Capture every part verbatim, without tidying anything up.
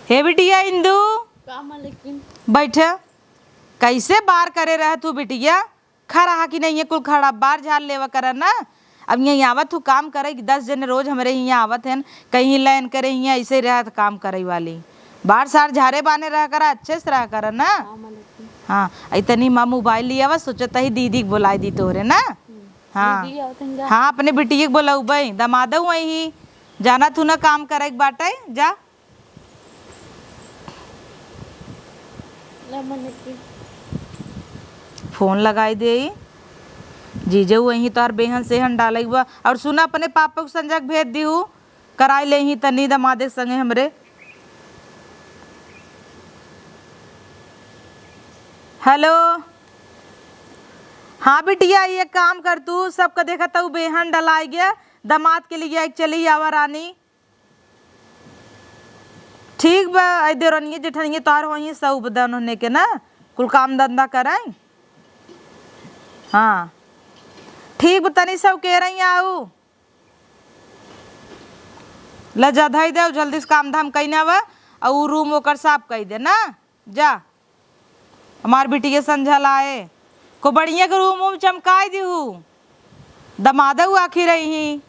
हे बिटिया इंदू, का मालकिन? बैठ। कैसे बार करे रह तू बिटिया? खा रहा कि नहीं है कुल खड़ा? बार झाड़ लेवा कर ना। अब यहीं आवत हूँ काम करे, दस जने रोज हमरे हियाँ आवत हैं, कहीं लाइन करे हियाँ ऐसे रह काम करे वाली। बार सार झारे बाने रह करा, अच्छे से रह कर ना। हाँ मालकिन। हाँ, इतनी माँ मोबाइल लिया वा, सोचत ही दीदी के बुलाई दी तोहरे ना। हम्म। हाँ। दीदी आवत हैं जा। हाँ, अपने बिटिया के बुलाऊ बई, दमादऊ वही जाना तू ना काम करे के बाटे, जा। फोन लगाई दे। जीजऊ वहीं तोहर बेहन सेहन डाले के बा। और सुना, अपने पापा के संझा के भेज दिहू, कराई ले ही तनी दमादे के संगे हमरे। हेलो। हाँ बिटिया, ये काम कर तू, सबका देखा तऊ बेहन डलाई गया, दमाद के लिए चली आवा रानी। ठीक बा, आई देवरनिया जेठनिया तोहार होइहीं सब उपदन होने के ना, कुल काम धंधा कराई। हाँ, ठीक बा, तनी सब के रही आऊ। ले जा धई दे, जल्दी से काम धाम कई ना बा, और ऊ रूम ओकर साफ कई दे ना, जा। हमार बिटिया संझा लाए, को बढ़िया के रूम वूम चमकाई दिहू। दमादऊ आखिर रही।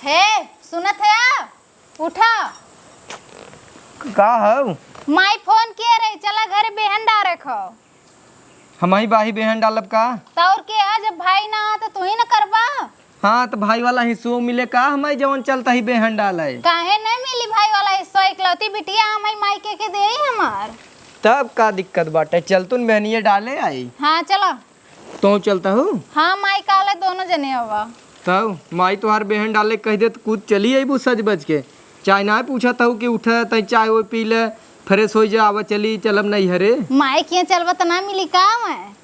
हे, सुनत है? उठा। का हऊ? माई फोन किए रही, चला घरे बेहन डारे खो। हमही बाही बेहन डालब का? त और के है, जब भाई ना आ त तू ही न करबा। हाँ, त भाई वाला हिस्सो मिले का? हमही जवन चलता ही बेहन डाले। काहे नहीं मिली भाई वाला हिस्सो? इकलौती बिटिया हमही माई के, के देई हमार। तब का दिक्कत बाटे? चल तू न बेहनिये डाले आई। हाँ, चला। तू चलता हूँ? हाँ, माई काले दोनों जने आवा। तब माई तोहार बेहन डाले कह दे त कूद चली अइबू सज बज के। चाय ना पूछत हऊ कि उठे तई चाय ओय पी ले, फ्रेश होइ जा, आवा चली, चलब नैहरे। माई किहाँ चलबा त ना मिली का मैं?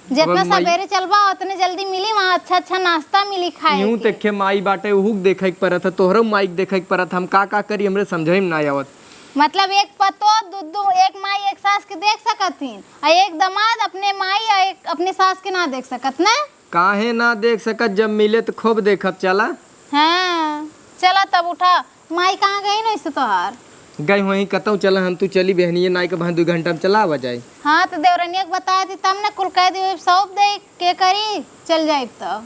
जितना अब माई सबेरे चलबा उतने जल्दी मिली, वहाँ अच्छा अच्छा नाश्ता मिली खाए यूं के। तेखे माई बाटे उहू के देखे के परत है, तोहरो माई के देखे के परत, हम का का करी हमरे समझे में ना आवत। मतलब एक पतो दू दू, एक माई एक सास के देख सकत हिन, आ एक दमाद अपने माई आ एक अपने सास के ना देख सकत ना? काहे ना देख सकत, जब मिले त खूब देखब। चला। हाँ, चला तब उठा। माई कहाँ गई न इसे तोहार? गई होई कतौ, चला हम तू चली बेहनिये नाई के बहाने दू घंटा में चला आवा जाए। हाँ, त देवरनिया के बताए दी तब न कुल कह दी, सौंप दे के करी, चल जाए त।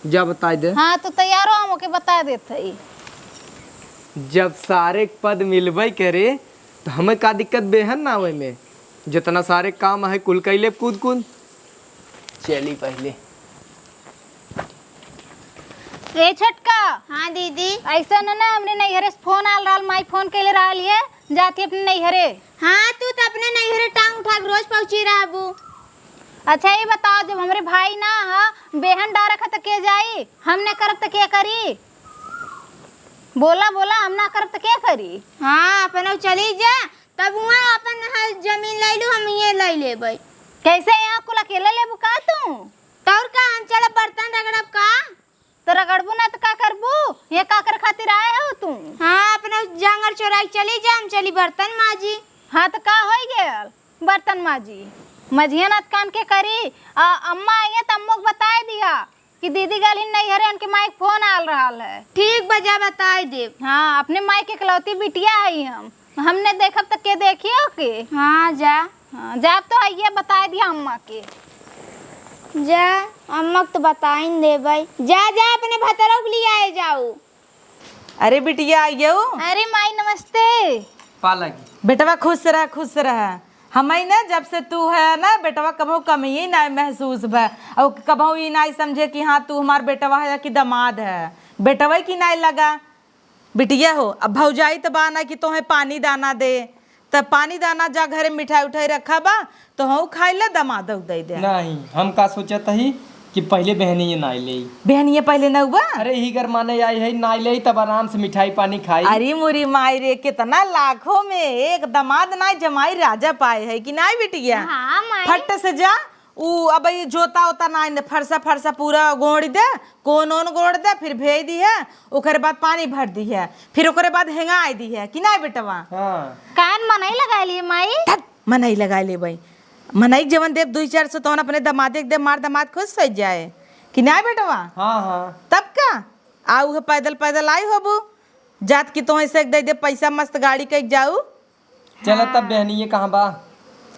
जा बताई दे। हाँ, तो तैयार हो, हम ओके बता देत हई। जब सारे के पद मिलबे करे, त हमें का दिक्कत बेहन ना आवे में? जितना सारे काम है, कुल कई लेब कूद कूद। चली पहले। ए छोटका। हाँ दीदी। ऐसा न ना, हमरे नैहरे से फोन आल रहल, माई फोन कैले रहल है, जाती अपने नैहरे। हाँ, तू त अपने नैहरे टांग उठा के रोज पहुँची रहबू। अच्छा, ये बताओ, जब हमरे भाई ना ह, बेहन डारक ह, त के जाई? हम न करब, त के करी? बोला, बोला, हम ना करब, त के करी? हाँ, अपन चली जा, तब वहाँ अपन ह-, जमीन ले लू, हम ये ले लेबै। कैसे यहाँ कुल अकेले लेबू का तू? तौर का, हम चलब बर्तन रगड़ब का? त रगड़बू ना त का करबू? ये का करे खातिर आए हो तू? हाँ, अपना जांगर चोराई चली जा, हम चली बर्तन माजी। हाँ, त का होई गेल बर्तन माजी? मझिया नाथ कान के करी, आ, अम्मा आई है त अम्मो के बताए दिया कि दीदी गलिन नैहरे, उनके माई के फोन आल रहल है। ठीक बा, जा बताए देब। हाँ, अपने माई के इकलौती बिटिया है हम, हमने देखब त के देखियो के? हाँ, जा। हाँ, जाब तो आइए बताए दिया अम्मा के। जा, अम्मा के तो बताइन देबै। जा, जा, अपने भतरौ के लिए आए जाऊ। अरे बिटिया, आइयो। अरे माई, नमस्ते। पालक। बेटवा खुश रह, खुश रह। हमई ना, जब से तू है ना, बेटवा कबहू कमी ही ना महसूस भा, और कबहू ई ना समझे कि हाँ, तू हमार बेटवा है कि दामाद है। बेटवा की ना लगा। बिटिया हो, अब भौजाई त बा ना कि तोहे पानी दाना दे, त पानी दाना जा घरे मिठाई उठाई रखा बा, तोहू खाई ले, दमादऊ दे दे। नहीं, हम का सोचत ही कि पहिले बहनिये नाई लेई। बहनिये पहिले नउबा? अरे, ही घर माने आई है, नाई लेई, तब आराम से मिठाई पानी खाई। अरे मोरी माई रे, कितना लाखों में एक दमाद नाई, जमाई राजा पाए है कि नाई बिटिया? हाँ, माई। फट से जा, ऊ अब ई जोता ओता ना आइन दे, फरसा फरसा पूरा गोड़ दे, कोन ओन गोड़ दे, फिर भेज दिहे, ओकरे बाद पानी भर दिहे, फिर ओकरे बाद हेंगाई दिहे, कि नाई बेटवा? हाँ। कान मनई लगाई लिए माई? धत, मनई लगाई लेबई। मनई के जवन देब दुई चार सौ, तवन अपने दमादे के देब, मार दमाद खुश होइ जाए, कि नाई बेटवा? हाँ, हाँ। तब का? आ उहे पैदल पैदल आई होबू, जात की तोहे से दे दे पैसा, मस्त गाड़ी कइके जाऊ। चला तब, हाँ। बेहनिये कहाँ बा?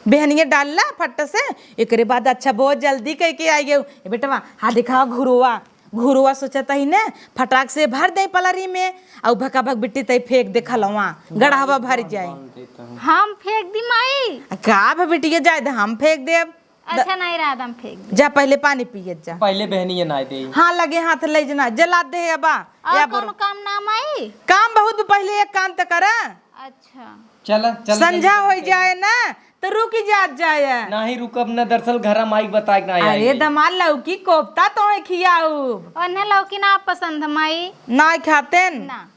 बेहनिये डाल ला फट से, एकरे बाद अच्छा बहुत जल्दी कह के आई गयो। ए बेटवा, हाँ देखा घुरुआ, घुरुआ सोचत ही ने, फटाक से भर दे पलरी में, अउ भका भक बिट्टी तई फेंक दे खलवा, गड़हवा भर जाए। हम फेंक दी माई? का भे बिटिया, जाए दे, हम फेंक देब। अच्छा, नहीं रहा, हम फेंक दी। जा पहले पानी पियत जा। पहले बेहनिये नाय दे। हाँ, लगे हाथ ले जना, जला दे अबा। और या कौनो बरो। काम ना माई? काम बहुत, पहले एक काम त करा। अच्छा। चला, चला, संझा जल्दी होई चला। जाए ना, तो रुकी जात जाए। नाही रुकब ना, दरअसल घरा माई बताए के ना आई अरे है। दमाद, लौकी कोफ्ता तोहे खियाऊ। ओन्हे लौकी ना पसंद है माई। ना खातेन? ना।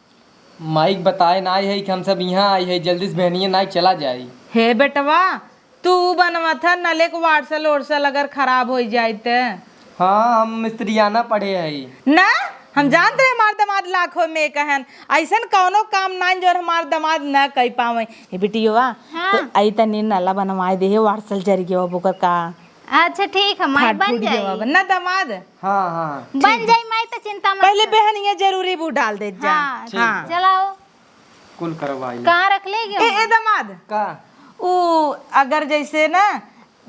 माई के बताए ना आई है कि हम सब यहाँ आई है, जल्दी से बहनिया ना चला जाई। हे बेटवा, तू बनवत है नलेक वार्सल ओर्सल अगर खराब होई जाए ते। हाँ, हम मिस्त्रियाना पढ़े हई। ना, हम जानत रहे हमार दमाद लाखों में एक हन। अइसन कौनो काम नाइन जो हमार दमाद न कई पावे। ए बिटिया, हाँ। तो आई तनी नला बनवाए दे, हे वार्सल जरि गयो अब ओकर का। अच्छा, ठीक है, माई, फाट बन फूट गयो जाई। अब। ना दमाद। हाँ, हाँ, ठीक बन है। जाई माई, तो चिंता मत पहले कर। बेहनिया जरूरी बू डाल दे जा। हाँ, ठीक हाँ। है। चलाओ। कुल करवाई ले। कहाँ रख ले गयो? ए, ए दमाद। का? उ अगर जैसे ना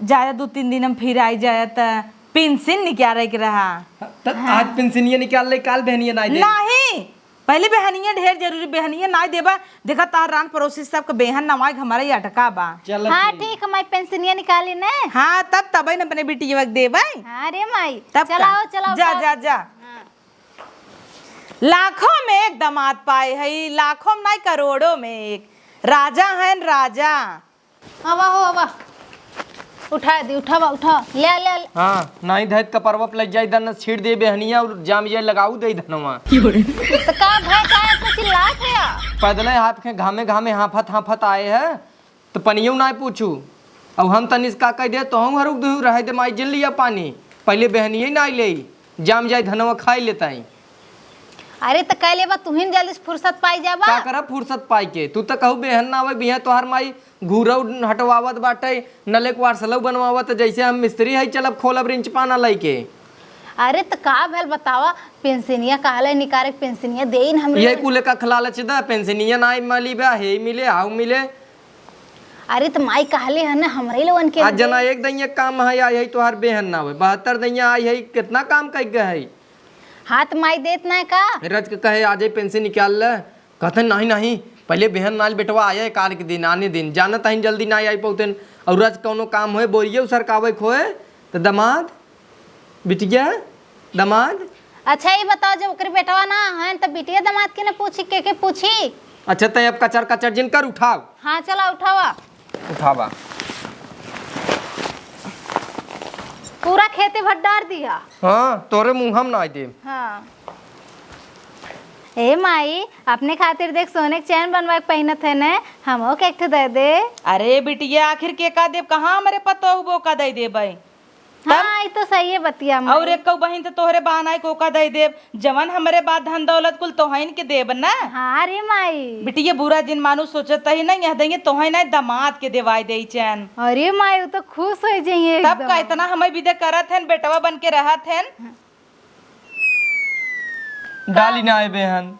जाया दो तीन दिन हम फिर आई जाया त पेंशन निकाले के रहा। त आज पेंशनिया निकाल ले, काल बहनिया नाई दे। नहीं, पहले बहनिया ढेर जरूरी, बहनिया नाई देबा। देखा तार रान पड़ोसी सबके बेहन नवाए के हमारा ही अटका बा। चल हाँ ठीक। ठीक है, मैं पेंशनिया निकाली ने। हाँ तब तबे न अपने बिटिया के देबे। हाँ रे माई, तब का? चलाओ, चलाओ, जा, चलाओ। जा, जा। हाँ। लाखों में एक दमाद पाए हई, लाखों में नाई, करोड़ों में एक। राजा हन राजा। आवा हो, आवा। उठा दी, उठावा, उठा। ले, ले, ले। हाँ, नाई धैत कपरवा पे लग जाई, दन छीड़ दे बेहनिया और जाम जाए लगाऊ दे धनवा। तो का भय का है, इतना चिल्लात है यार? पैदले हाथ के घामे घामे हाफत हाफत आए है। तो पनियो नाय पूछू। अब हम तनिस का कह दे, तो हम हरूक दुहू रहे दे, माई जिन लिया पानी। पहले बहनिये नाय लेई, जाम जाए धनवा खाई लेताई। अरे तो कह लेबा, तुहिन जल्दी से फुर्सत पाई जाबा। का करब फुर्सत पाई के? तू तो कहू बेहन ना आवे, बिहान तोहार माई घूरऊ हटवावत बाटे, नलेक वारसलऊ बनवावत, जैसे हम मिस्त्री है, चलब खोलब रिंच पाना लइके। अरे तो का भेल बतावा, पेंशनिया कहले निकारे, पेंशनिया देइन हमरे। ये कुल का खलालच दा, पेंशनिया नाय मिली बा, हे मिले, हाउ मिले। अरे, त माई कहले है ना, हमरे लोगन के आज दे। जना एक दैया काम है, आई है तोहार बेहन ना होए। बहत्तर दैया आई है, कितना काम कइ गए है? हाथ माई देत ना का? रच के कहे, "आजे पेंशन निकाल ले।" कहते, "नहीं, नहीं, पहले बेहन नाल बेटवा आए, काल के दिन, आने दिन। जानत हईन, जल्दी ना आई पौतेन। और रच कौनो काम होए, बोरियो सरकावे खोए, त दमाद।" बिटिया, दमाद। अच्छा, ई बताओ, जब ओकरे बेटवा ना हन, त बिटिया दमाद के न पूछी, के के पूछी? अच्छा, तै अब कचर कचर जिन कर, उठाओ। हाँ, चला, उठावा। उठावा। पूरा खेते भर डार दिया। हाँ, तोरे मुँह हम ना देब। हाँ। ए माई, अपने खातिर देख, सोने के चैन बनवा के पहिनत है ने, हमो के एक ठे दे दे। अरे बिटिया, आखिर के का देब, कहाँ हमरे पतोह बो का दे देबै? तब? हाँ, ई तो सही है बतिया माई। और एक कौ बहिन तो तोहरे बहाना है कोका दे देब, जवन हमरे बात धन दौलत कुल तोहइन के देब ना। हाँ रे माई। बिटिया बुरा जिन मानुष सोचत ही ना, यह देंगे तोहइन ना दमाद के देवाई दे चैन। अरे माई, वो तो खुश हो जाइए तब एकदम। का इतना हमें विदा करत हन, बेटवा बन के रहत हन। डाली ना आए बेहन।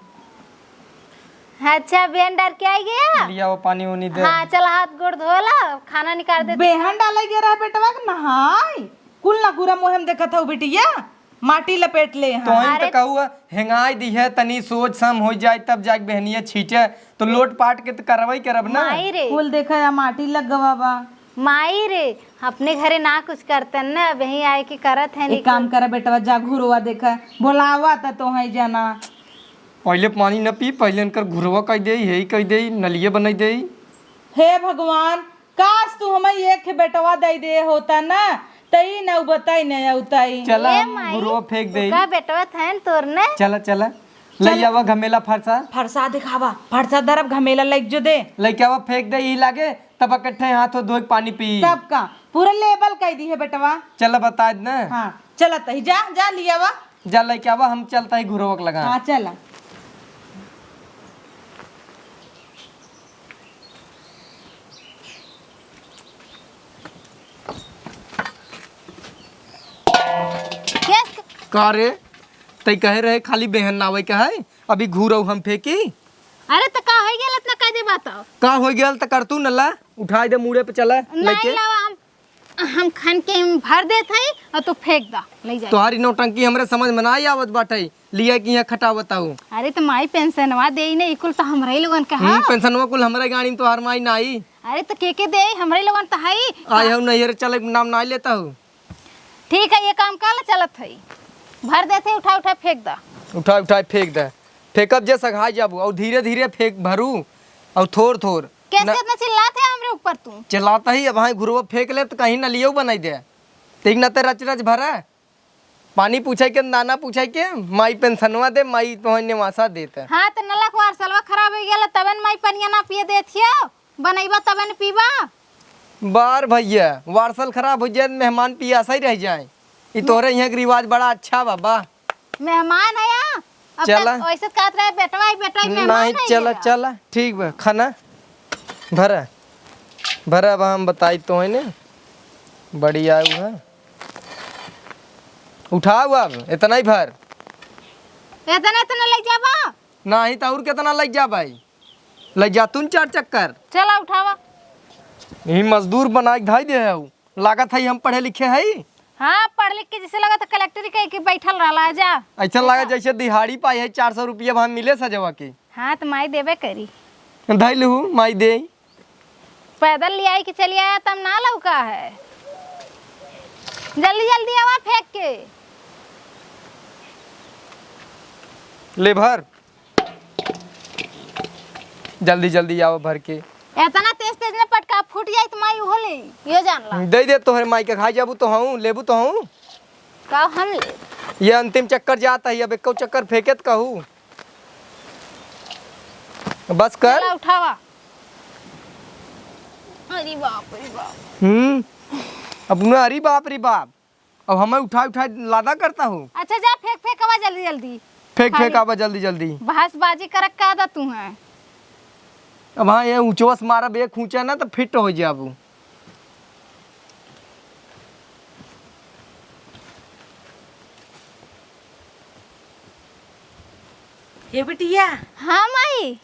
अच्छा, बेहन डाल के आई गया? लिया वो पानी उनी दे। हाँ, चल हाथ गोड़ धो ला, खाना निकाल दे। बेहन डाले गया रहा बेटवा के नहाई, कुल ना पूरा मुँह में देखत हऊ बिटिया, माटी लपेट ले हैं। तोहिन अरे त कहू, हेंगाई दी है, तनी सोच सम हो जाए तब जाके बेहनिया छीटे, तो लोट पाट के त करवाई करब ना। माई रे। कुल देखा या माटी लग गवा बा। माई रे, अपने घरे ना कुछ करतन न, अब यहीं आए के करत है एक काम करा बेटवा, जा घुरवा देखा, बोलावा त तोहई जना। पहिले पानी न पी, पहिले इनकर घुरवा कई देई, हेई कई देई, नलिये बनाई देई। हे भगवान, काश तू हमें एक बेटवा दे दे होता ना, त ई नौबतई न औतई। चला, ए हम माई, घुरवा फेंक देई। का बेटवा थैन तोर ने? चला, चला। चल। लई आवा घमेला फरसा। फरसा दिखावा, फरसा दरब घमेला लइक जो दे। लइके आवा फेंक दे, ई लागे। तब इकट्ठे हाथों धोए के पानी पी। तब का? पूरा लेबल कई दी है बेटवा। चल बता दे ना। हाँ, चलत ही जा, जा लियावा। जा लेके आवा, हम चलता ही घुरवक लगा। हाँ, चला। केस क- का रे? तई कहे रहे खाली बेहन नावे के है, अभी घूरऊ हम फेंकी। अरे त का हो गेल इतना कह दे बताओ। का हो गया त कर तू नला? उठाई दे मूड़े पे चला नहीं लेके। लावा, हम हम खन के हम भर देत हई और तू फेंक दा, ले जाए। तोहारी नौटंकी हमरे समझ में ना आवत बाटे, लिया कि यहाँ खटावत हऊ। अरे तो माई पेंशनवा देई ने, ई कुल तो हमरे ही लोगन के हम्म, हा। पेंशनवा कुल हमरे गाड़ी में, तोहार माई ना आई। अरे तो के के देई, हमरे लोगन तो हई। आए हऊ नैहर चले के नाम ना लेता हऊ। ठीक है, ये काम कर ले, चलत हई, भर देत हई, उठा उठा फेंक दा। उठा उठा फेंक दे, फेंकब जे सघाई जाबू, और धीरे धीरे फेंक भरू, और थोर थोर। कैसे न- इतना चिल्लात है हमरे ऊपर तू? चिल्लात ही, अब हाँ घुरवा फेंक ले तो कहीं नलियो बनाई दे। ठीक ना ते रच रच भरा। पानी पूछे के, दाना पूछे के, माई पेंशनवा दे, माई तोहन नेवासा देत है। हाँ, तो नलक वारसलवा खराब हो गया, तबे न माई पनिया ना पिए देत हियो, बनैबा तबे न पीबा। बार भैया, वारसल खराब हो जाए, मेहमान पियासा ही रह जाए। ई तोहरे यहाँ के रिवाज बड़ा अच्छा बा, बा। मेहमान है या? अब चला। तक ऐसे कहत रहे, "बेटवा ही, बेटवा ही, मेहमान नहीं, है चला, या।" चला, ठीक बा, खाना भरा, भरा, अब हम बताई तो है ने, बड़ी आयु है। उठाओ अब, इतना ही भर। इतना, इतना ले जाबा? नहीं, तो और कितना ले जा भाई? ले जा तुम चार चक्कर। चला, उठावा। यही मजदूर बना के धाई दे है। लागत है हम पढ़े लिखे हई? हाँ, पढ़ लिख के जैसे लगत है कलेक्टरी कह के बैठल रहला है, जा। ऐसा लगा जैसे दिहाड़ी पाई है, चार सौ रुपया भाई मिले सजवा के। हाँ, तो माई देबे करी। धई लहू, माई दे। पैदल ले आई के चली आया, तब ना लौका है। जल्दी जल्दी आवा फेंक के। ले भर। जल्दी जल्दी आवा भर के। इतना तेज तेज ने पटका, फूट जाई तो माई उहो ले, यो जान ला। दे दे तोहरे माई के, खाई जाबू तो हूँ, लेबू तो हूँ। का हम ले? ये अंतिम चक्कर जात है, अब एको चक्कर फेंके त कहू। बस कर। चला उठावा। अरे बाप रे बाप। हम्म। अपना अरे बाप रे बाप। अब हमें उठा उठा लादा करता हो। अच्छा जा फेंक फेंक आवा जल्दी जल्दी। फेंक फेंक खाली आवा जल्दी जल्दी। बहसबाजी करक का दा तू है? अब हाँ, ये ऊंचवा से मारब, एक ऊंचा ना तो फिट हो जाबू। हे बिटिया। हाँ माई।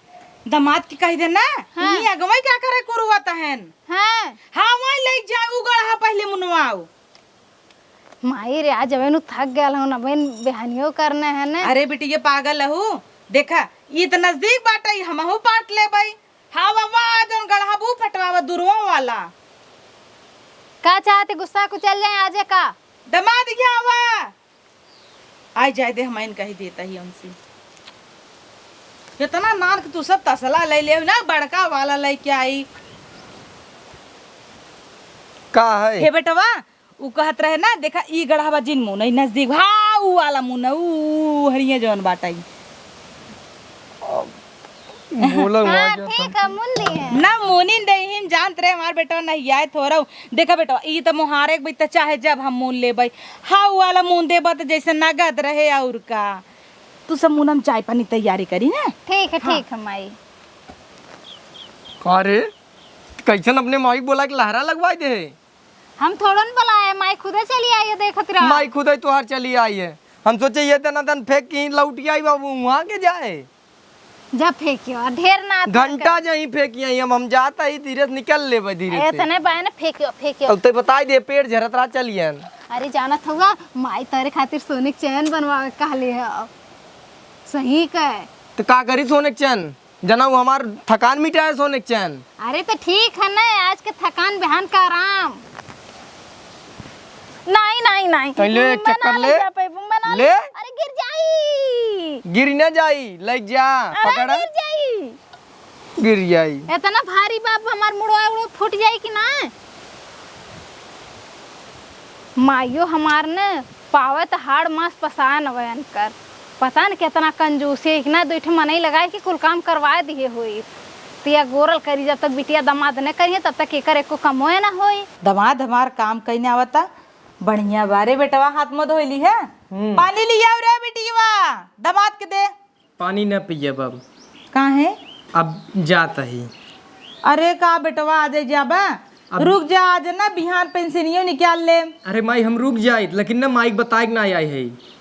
दामाद के कह देना, हाँ। ई अगवई का करे कुरुआ तहन। हाँ। हाँ, वहीं ले जा, उ गड़हा पहले मुनवाओ। माई रे, आज अबे नु थक गयल हूँ ना, बहन, बिहानियो करने है ना। अरे बिटिया, पागल हू, देखा, ई त नजदीक बाटे, ई हमहू पाट लेबई। हाँ बाबा, जौन गढ़ाबू फटवावा दुरवा वाला। का चाहते, गुस्सा को चल जाए आजे का? दमाद घ्यावा। आई जाए दे, हम इन कही देता ही उनसे। कितना नान के तू सब तसला ले ले ना, बड़का वाला लेके आई। का है? हे बेटवा, उ कहत रहे ना, देखा, ई गढ़ावा जिन मुन, ई नजदीक, हाँ, उ वाला मुन, उ हरिये जौन बाटा ई। बोला हुआ हाँ, क्या ठीक था? है, मुन ली है। ना, मुनिन दे, हिम जानत रहे, हमार बेटवा नहीं आए थोड़ा। देखा बेटवा, ई त मोहारे के बई, त चाहे जब हम मुन लेबई, हाँ, उ वाला मुन देबा, त जैसे नगद रहे, और का। तू सब मुन हम चाय पानी तैयारी करी ना। ठीक है, हाँ। ठीक है, माई। का रे, कैसन अपने माई बोला के लहरा लगवाई दे? हम थोड़न बोलाए, माई खुदे चली आई है, देखत रहा। माई खुदे तोहार चली आई है। हम सोचे ये तना तन फेंक के लौट के आई बाबू, वहाँ के जाए। जा फेंकियो, ढेर ना फेंक। घंटा जहीं फेंकी आई हम, हम जाता ही धीरे से निकल लेबे धीरे ए, से। तने बाय ना फेंकियो, फेंकियो। अब ते बताई दे, पेट झरत रहा चलियन। अरे जानत हुआ, माई तारे खातिर सोने के चैन बनवावे कहले है। सही कहे। तो का करी सोने के चैन? जना वो हमार थकान मिटाए सोने के चैन। अरे तो ठीक है ना, आज के थकान बिहान का आराम। नहीं, नहीं, नहीं। तो ले एक मैं ना चक्कर ले ले। जा पाइबू, मैं ना ले। ले। अरे गिर जाई। गिर ना जाई, ले जा, अरे पकड़। गिर जाई। गिर जाई। इतना भारी बाप हमार मुड़वा उड़वा फूट जाई कि ना? माइयो हमार न पावे त हाड़ मांस पसाए न वयन कर। पता न केतना कंजूसी है कि ना, दुइ ठे मनई लगाए के कुल काम करवाए दिहे होई। तिया गोरल करी, जब तक बिटिया दमाद न करिहे, तब तक एकर एको कमोए न होई। दमाद हमार काम कइने आवता, बढ़िया बारे बेटवा हाथ मुंह धोइली है। हम्म। पानी लियाओ रे बिटिया, दमाद के दे। पानी न पियब अब। काहे? अब जात ही। अरे का बेटवा, आज जाबा? अब रुक जा, आज ना बिहान पेंशनियो निकाल ले। अरे माई, हम रुक जाइत, लेकिन ना माई के बताए के ना आई है।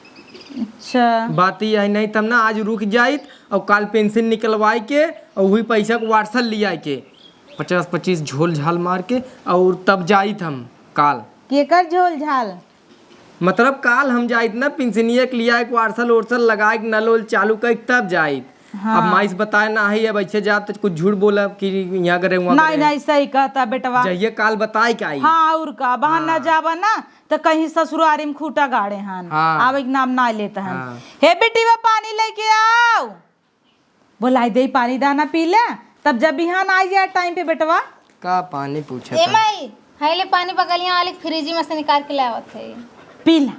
अच्छा। बात ही आई नहीं, तब ना आज रुक जाइत और काल पेंशन निकलवाए के और वही पैसा को वार्सल लिया के पचास पच्चीस झोल झाल मार के, और तब जाइत हम काल। केकर झोल झाल? मतलब काल हम जाइत ना, पिंसनिया के लिया एक वार्सल ओर्सल लगा के नल ओल चालू कर तब जाइत। हाँ। अब माई से बताए ना है, अब ऐसे जाब तो कुछ झूठ बोलब कि यहाँ करे, वहाँ नहीं, करे। नहीं, सही कहता बेटवा। जहिए काल बताए के आई। हाँ, और का, बहाना हाँ। जाबा ना, तो कहीं ससुरारी में खूंटा गाड़े हन। हाँ। आवे के नाम ना लेत हन। हाँ। हे बेटी, वो पानी लेके आओ। बोलाई दे, पानी दाना पी ले, तब जब बिहान आई जाए टाइम पे बेटवा। का पानी पूछे ए था? माई, हाय ले पानी बगलिया वाली फ्रिज में से निकाल के लावत है। पी ला।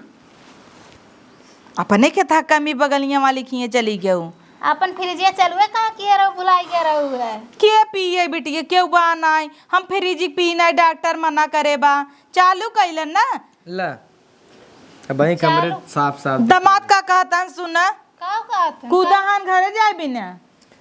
अपने के था कमी बगलिया वाली खिए चली गऊ। अपन फ्रिजिया चलुए कहाँ किए रहू, भुलाई गए रहू है। के पिए बिटिया, केहू बा नाई। हम फ्रिज पी नाई, डॉक्टर मना करे बा। चालू कैलन ना। ला। अब वही कमरे चालू। साफ साफ दिखाई दमाद दे। का कहतन सुना? का कहतन? कूदा हन घरे जाए बिना।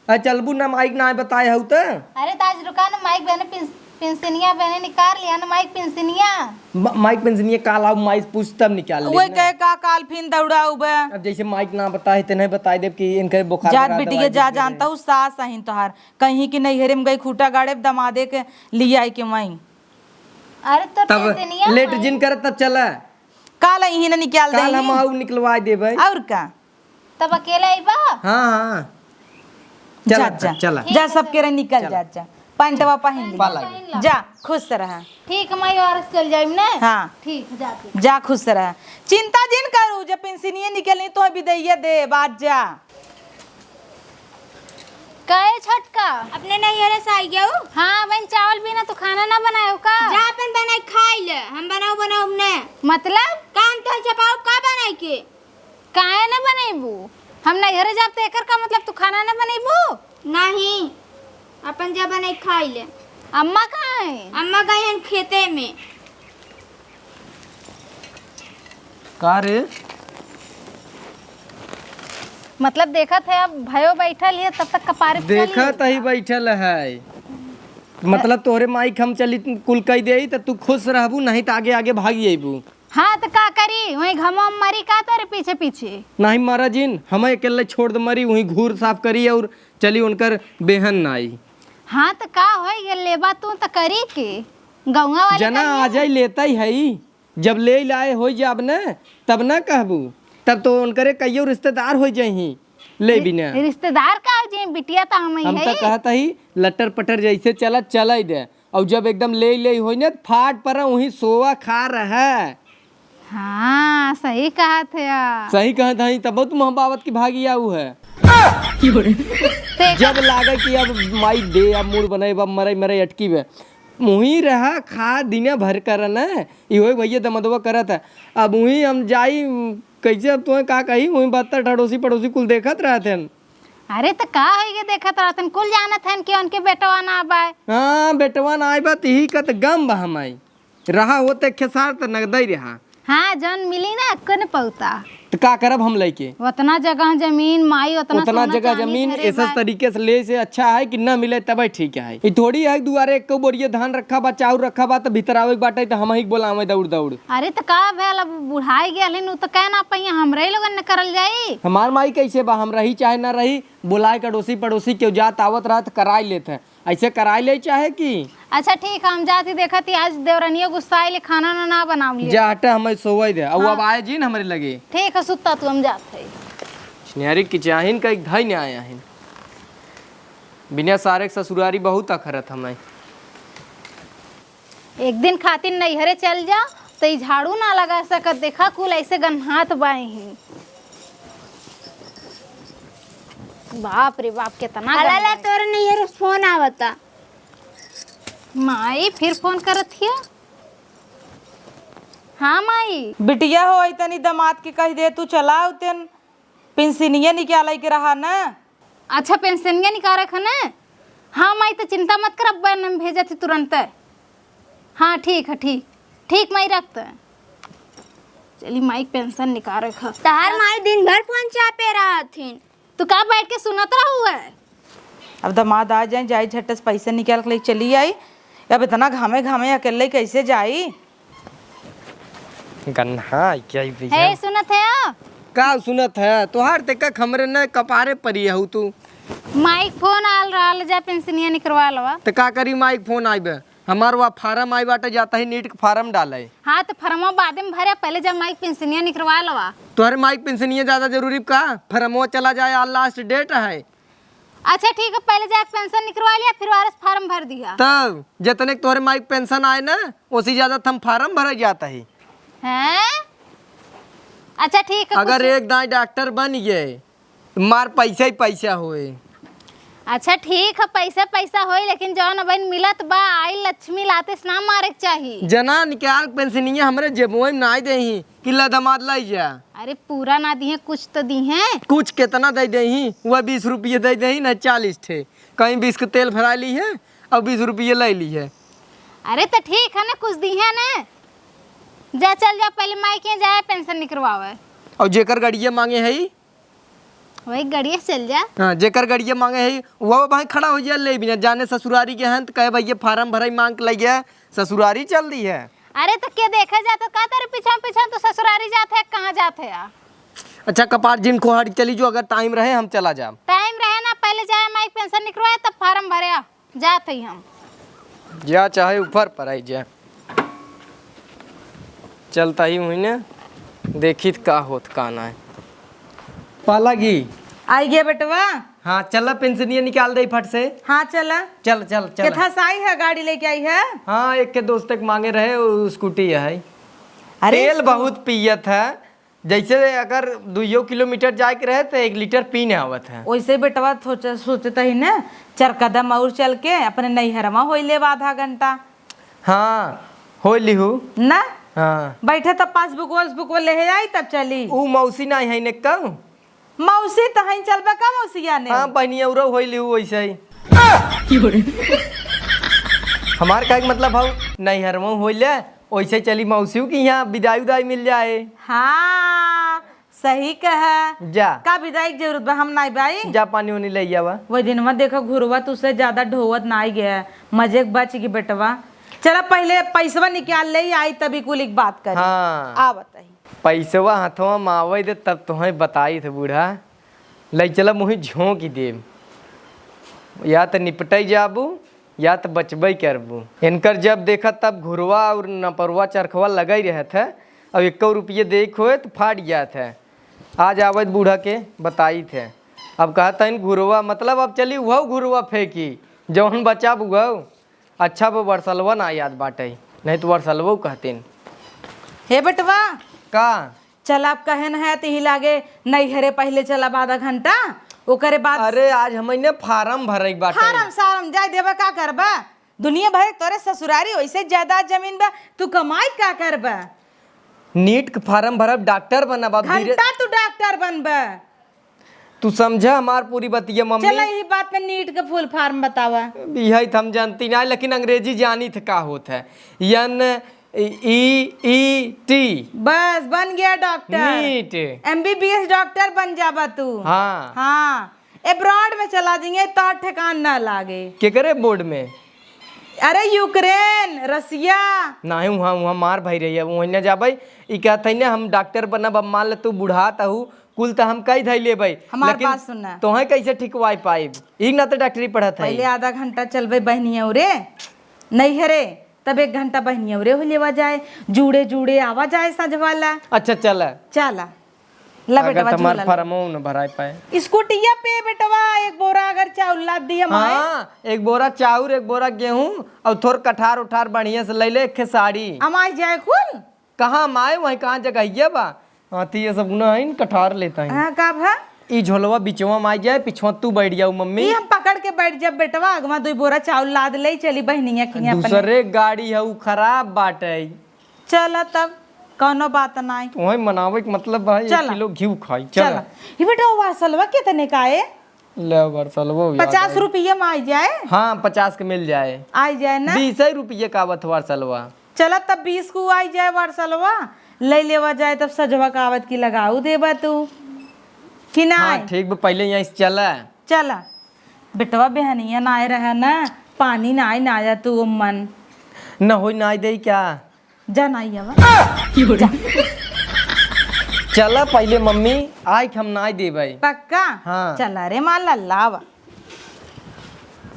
आ चलबू ना माइक ना बताए हऊ त? अरे त आज रुका ना माइक बहने पिंस-, पिंसनिया बहने निकाल लिया ना माइक पिंसनिया। म-, माइक पिंसनिया काल आऊ माइक पूछ तब निकाल वही लेब ना। कहे का काल फिन दौड़ाऊ बे। अब जैसे माइक ना बताए त नहीं बताए देब कि इनके बुखार जात लगा बिटिया दवाई जा दे दे। जानता हूँ सास अहिन तोहार। कहीं कि नैहरे में गई खूंटा गाड़े दमादे के लियाई के वहीं। अरे तो तब पिंसनिया लेट माई। जिन करत तब चला। काल यहीं ना निकाल काल देही। हम आऊ निकलवा देबै। और का? तब अकेले अइबा? हाँ, हाँ। चला, जा, जा। चला। जा, सबके रे निकल चला। जा, जा। पैंटवा पहिन ली। पा लागे। जा, खुश रहा। ठीक, हम आयो आर चल जाइम ने। हाँ। ठीक, जाते। जा, खुश रहा। चिंता जिन करू, जब पेंशनिये निकलनी, तो बिदैया दे, बात जा। काहे छोटका? अपने नैहरे से आई गयो? हाँ, बहन, चावल बिना तू खाना ना बनाए हो का? जा, अपन बनाई खाई ले, हम बनाऊ, बनाऊ ने। मतलब? काम तो चपाऊ का बनाई के? काहे ना बनैबू? हम नैहरे जाब त एकर का मतलब तू खाना ना बनैबू? नहीं, अपन जा बनाई खाई ले। अम्मा कहाँ है? अम्मा गई हैं खेते में। का रे? मतलब देखत है, अब भयो बैठल है, तब तक कपारे पे देखत चली। ही बैठल है। मतलब तोहरे माई के हम चली कुल कह दे, त तू खुश रहबू, नहीं त आगे आगे भागी अइबू। हाँ, त का करी? वहीं घमवा में मरी का तोरे पीछे पीछे? नहीं मरा जिन, हम अकेले छोड़ दे मरी, वहीं घूर साफ करी और चली उनकर बेहन नाई। हाँ, त का होई गए, लेबा तू त करी के? गौवा वाले जना कहिए। आ जाई, लेता ही है। जब ले लाए हो जाब न, तब न कहबू, तब तो उनकरे कइयो रिश्तेदार हो जाही, ले रि-, बिना। रिश्तेदार का हो जाही, बिटिया त हम ही हम है। तो कहत ही, लटर पटर जैसे चलत, चलाई दे। और जब एकदम ले ले होई न, फाट पर वहीं सोवा खा रहा। हाँ, सही कहत है। सही कहत है, तब तुम हम बाबत की भागी आऊ है। ते जब लागे कि अब माई दे, अब मूड़ बनाए, अब मरे, मरे अटकी बे। मुही रहा खा दिने भर कर न, इहो भैया दमदवा करत है। अब उही हम जाई, कैसे अब तुम्हें का कही, उही बत्तर अड़ोसी पड़ोसी कुल देखत रहत हैं। अरे त का होई गे देखत रहत हैं, कुल जानत हैं कि उनके बेटवा ना आबाय। हाँ, बेटवा ना आए बा, त इही का त गम बा हमाई। रहा होते खेसार त नगदई रहा। हाँ, जौन मिली ना, एक्को न पौता। त का करब हम लइके? उतना जगह जमीन, माई उतना उतना सोना जगह चांदी जमीन, धरे ऐसा बा। तरीके से ले से अच्छा है कि ना मिले तबे ठीक है। ई थोड़ी है दुआरे एक बोरिया धान रखा बा, चाउर रखा बा, त भीतर आवे के बाटे त हम ही बोलावे दौड़ दौड़। अरे त का भेल, अब बुढ़ाई गेल हन, उ त कह ना पइया, हमरे लोगन न करल जाई। हमार माई कैसे बा, हम रही चाहे ना रही, बुलाए के अड़ोसी पड़ोसी केहू जात आवत रहत कराई लेत है। ऐसे कराई ले चाहे कि? अच्छा ठीक है, हम जाती देखत ही, आज देवरनिया गुस्सा आइले, खाना ना, ना बनावलिए। जा हटे, हमें सोवई दे। और हाँ। अब आए जी न हमरे लगे। ठीक है, सुत्ता तू, हम जात है। छिनियारी की चाहिन का एक धाई ने आया है। बिना सारे के ससुरारी बहुत अखरत हमें। एक दिन खातिर नैहरे चल जा, त ई झाड़ू ना लगा सकत। देखा, कुल ऐसे गन्हात बाए ही। बाप रे बाप, कितना अला ला, गंदा है। तोरे नैहरे फोन आवता। माई फिर फोन करत हिया। हाँ माई। बिटिया हो, आई तनी दामाद के कह दे, तू चला उतेन पेंशनिया निकाले के रहा ना। अच्छा, पेंशनिया निकाले खने? हाँ माई, त चिंता मत कर, अब बहन हम भेजत ही तुरंत। हाँ ठीक है, ठीक, ठीक माई, रखते हैं। चली माई, पेंशन निकाले ख। तहार माई दिन भर फोन चापे रहथिन। तू का बैठ के सुनत रहू है? अब दामाद आ जाए, जाई झट से पैसा निकाल के ले चली आई। अब इतना घामे घामे अकेले कैसे जाई? गन्हा क्या ही भैया? हे, सुनत है? का सुनत है? तोहार ते का हमरे न कपारे परी हऊ तू। माई क फोन आल रहल, जा पेंशनिया निकरवा लवा। त का करी, माई क फोन आइबे, हमार वा फार्म आई बाटे, जाता ही नीट क फार्म डाले। हाँ, त फर्मवा बादे में भरे, पहिले जा माई क पेंशनिया निकरवा लवा। तोहरे माई क पेंशनिया ज्यादा जरूरी का? फर्मवा चला जाए, आज लास्ट डेट है। अच्छा ठीक है, पहिले जाके पेंशन निकरवा लिया, फिर वारस फार्म भर दिया। तब जतने क तोहरे माई क पेंशन आए ना, ओसी ज्यादा त हम फार्म भरे जाता ही। हैं? अच्छा ठीक है, अगर कुछ एक दाई डॉक्टर बन गए, मार पैसा ही पैसा होए। अच्छा ठीक है, पैसा पैसा होई, लेकिन जौन अबहिन मिलत बा, आई लक्ष्मी लाते से ना मारे के चाही। जना निकाल पेंशनिया हमरे जेबवे में नाई देही कि ला दमाद लाई जा। अरे पूरा ना दिहे, कुछ तो दिहे। कुछ कितना दे देही, वह बीस रुपये दे देही ना चालीस ठे, कहीं बीस के तेल भरा ली है और बीस रुपये ले ली है। अरे तो ठीक है ना, कुछ दिहे ना। जा चल जा, पहले माई के जाए पेंशन निकरवावे। और जेकर गड़िया मांगे है वही गड़िया से चल जा। हाँ, जेकर गड़िया मांगे है, वो भाई खड़ा हो जाए, ले बिना जाने ससुरारी के हैं, तो कहे, "भैया, फार्म भराई मांग के ले गया, ससुरारी चल दी है।" अरे, तो के देखे जा, तो का तेरे पीछा पीछा तो ससुरारी जात है, कहाँ जात है यार? अच्छा, कपार जिन को हट चली जो, अगर टाइम रहे, हम चला जाब। टाइम रहे ना, पहले जाए, माई पेंशन निकलवाए, तब फार्म भरे आ। जात हई हम। जा चाहे ऊपर पर आई जा। चलता ही हुई ने, देखी त का होत का ना है। पाला गी। आई गया बेटवा। हाँ, चला पेंशनिया निकाल दे फट से। हाँ, चला। चल, चल, चल। केथा से आई है, गाड़ी लेके आई है? हाँ, एक के दोस्त के मांगे रहे, उ स्कूटी है। अरे तेल स्कू- बहुत पियत है। जैसे अगर दुइयो किलोमीटर जाए के रहे, तो एक लीटर पीने आवत है। वैसे बेटवा सोच-, सोचत ही न, चार कदम और चल के अपने नैहरवा होई लेब आधा घंटा। हाँ, होई लिहू। ना? हाँ। बैठे तब पासबुक वासबुक लेहे आई, तब चली। ऊ मौसी ना है ने कहूँ? मौसी तो हैं, चलबे का मौसिया ने? हाँ, बहनिया उरव होई लिहू वैसे ही। हमार कहे के मतलब हौ, नैहरवा होई ले, वैसे चली मौसियों की यहाँ विदाई उदाई मिल जाए। हाँ, सही कहा। जा। का विदाई के जरूरत बा, हम नाई बाई। जा पानी उनी ले आवा। वही दिन में देखो घुरवा तुझसे ज्यादा ढोवत नाई गया, मजे के बच गई बेटवा। चला पहले पैसवा निकाल ले आई, तभी कुल एक बात करी। हाँ। आ बताई। पैसवा हथवा में आवे दे तब तोहे बताई थे बूढ़ा। ले चला मुही झोंक देब। या त निपटै जाबू, या त बचबै करबू। इनकर जब देखा तब घुरवा और नपरवा चरखवा लगै रहत है। अब एक्को रुपये देख होए त फाट जात है। आज आवत बूढ़ा के बताई थे। अब कहत हन घुरवा, मतलब अब चली उहौ घुरवा फेंकी, जौन बचा बुहौ। अच्छा, वो वर्सलवा ना याद बाटे, नहीं तो वर्सलवो कहतीन। हे बेटवा। का? चल, आप कहे न है, तिही लागे नैहरे पहिले चलब आधा घंटा, ओकरे बाद। अरे, आज हमने फार्म भरे के बाटे। फार्म सार्म जाए देबा, का करबा? दुनिया भर तोरे ससुरारी, वैसे जायदाद जमीन बा, तू कमाई का करबा? नीट के फार्म भरब, डॉक्टर बनब, अब धीरे घंटा तू डॉक्टर बनबा। तू समझा हमार पूरी बतिया, मम्मी? चला, यही बात में नीट के फुल फॉर्म बतावा। यही त हम जानती ना, लेकिन अंग्रेजी जानी थे का होत है। N E E T. बस, बन गया doctor. NEET. M B B S doctor बन जाबा तू। हाँ। हाँ, अब्रॉड में चला जाएंगे, तो ठेकान ना लागे। केकरे बोर्ड में? अरे, यूक्रेन, रसिया। नाहीं, वहाँ, वहाँ मार भई रही है, वहीं ना जाबे। ई कहत है ना, हम डॉक्टर बनब, अब मान ले तू बुढ़ात हऊ, कुल त हम कई धई लेबै, हमार लेकिन बात सुन ना। तोहे कैसे ठिकवाई पाइब? ई ना त डॉक्टरी पढ़त है। पहले आधा घंटा चलबै बहनिया उरे, नैहरे, तब एक घंटा बहनिया उरे हो लेवा जाए, जूड़े जूड़े आवा जाए साँझ वाला। अच्छा, चला। चला। ला अगर बेटवा, तमार झोला ला। फरमो न भराई पाए। स्कूटिया पे बेटवा, एक बोरा अगर चाउर लाद दिया माए। हाँ, एक बोरा चाउर, एक बोरा गेहूं और थोर कठार उठार बढ़िया से ले ले, एक खे साड़ी। अमाई जाए कुल? कहाँ माए, वहीं कहाँ जगहिया बा? हाथी ये सब गुना है, कठार लेता है। हाँ, का भा? ई झोलवा बिचवा में आ जाए, पिछवा तू बैठ जाऊ मम्मी। ई हम पकड़ के बैठ जब बेटवा, अगवा दुई बोरा चाउर लाद ले, चली बहनिया खिया अपने। दूसरे गाड़ी है, उ खराब बाटे। चला तब, कौनो बात नाई। वही मनावे के मतलब भाई, एक चला। किलो घी खाई। चला। चला। ई बेटा, वो वर्सलवा कितने का है? ले वर्सलवा याद पचास आई। रुपये में आई जाए? हाँ, पचास के मिल जाए। आई जाए ना? बीस ही रुपये का आवत वर्सलवा। चला तब बीस को आई जाए वर्सलवा, ले लेवा जाए तब सजवा का आवत की लगाऊ देबा तू, कि ना? हाँ, ठीक बा, पहले यहाँ से चला। चला। बेटवा बेहनिया ना आए रहा ना, पानी ना आई ना आया तू मन। न होई ना आई दे क्या? जा ना आई आवा। जा। चला पहले मम्मी, आई के हम ना आई देबे। पक्का? हाँ। चला रे माँ लल्ला आवा।